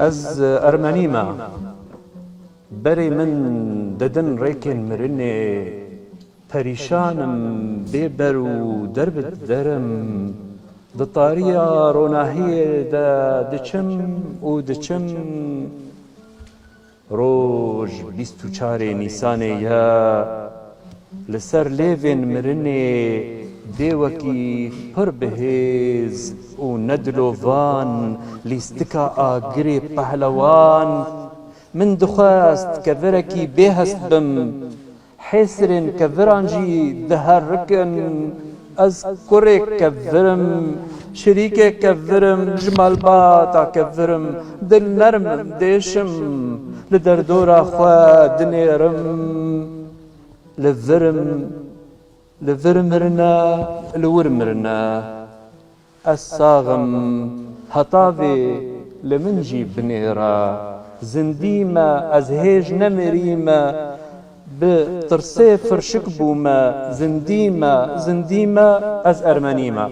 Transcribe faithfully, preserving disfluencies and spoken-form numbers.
Ez ermenî me. Berê min didin rêkên mirinê. Perîşan im, bêber û derbider im. Di tariya ronahiyê de diçim û diçim. Roj bîst û çarê Nîsanê ye. Li ser lêvên mirinê dêwekî pir bi hêz û nedilovan lîstika agirê pehlewan. Min dixwest kevirekî bêhest bim. Hêsirên keviran jî diherikin. Ez kurê kevir im, şirîkê kevir im, ji malbata kevir im, dilnerm im, dêş im, li derdora xwe dinêrim. Li vir im, li vir mirine, li wir mirine. Ez sax im, heta vê li min jî binêre. Zindî me, ez hêj nemirîme, bi tirsê firşik bûme. Zindî me, zindî me, ez ermenî me.